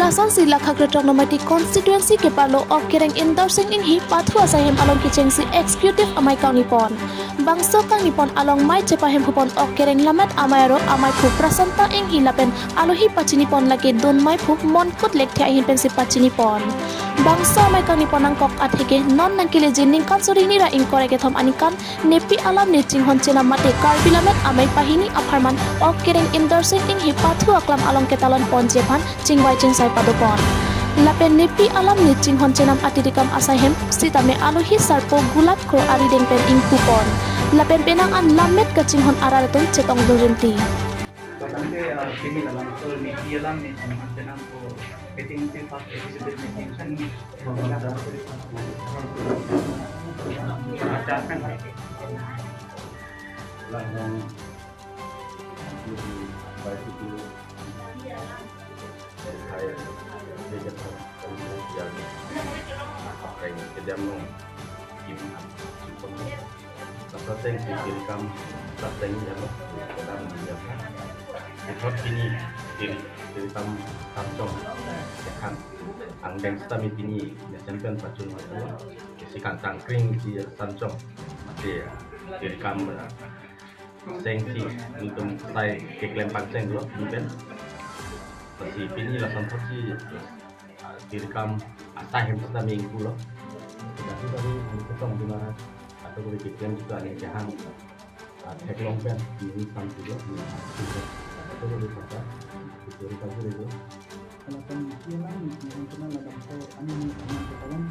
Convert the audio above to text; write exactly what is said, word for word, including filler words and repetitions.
Lasonsi Lakha Krethrok Nomati Constituency keparlo Okereng Indorsing Inghi pathu asai hem along kechengsi Executive Amei kangni pon. Bangso kangni pon along mei chepahemphupon Okereng Lammet Amei aro ameiphu Prasanta Inghi lapen alohi pachini pon lake dun meiphu Monkut Lekthe ahin pensi pachini pon. Bangso amei kangni pon nangkok atheke non nangkeleji ningkan suri hini ra ingkoi ra kethom aningkan Nepi Alam Ni Chinghon Chenam mate Karbi Lammet Amei pahini apharman Okereng Indorsing Inghi pathu aklam along ketalon ponji aphan chingvai chingsai padopon. Lapen Nepi Alam Ni Chinghon Chenam atirikam asai hem sitame alohi sarpo Gulap Kro arideng pen ingpupon. Lapen penang an lammet kachinghon arat atum chetong dun rinti. Padangke, ah, pini labangso Nepi Alam Ni Chinghon Chenam ko meeting si first executive meeting kan. Acha kan. Lang lang. Baik itu. Hai, dia jatuh. Yang apa yang kedam nong. Kim. Sasateng si tirikam sateng ya lo. Kedam ya. Ikot pini tir tirikam Samsung. Kan angdeng sitame pini ya champion pachun ya lo. Si kangtang kring si Samsung. Mate tirikam seng si nelitum sai keklem pangcheng lo, ni pen. Lasi pini lason thotsi, ah, tirikam asai hem sitame ingpu lo. Tapi tadi nelitum dun ara atau boleh keklem juga ning kehang. Ah, theklong pen neli Samsung lo. Atau boleh kata tirikam boleh lo. Kalau kan dia lah ni, yang kena lah bangsa, anu ni, anu ketahuan.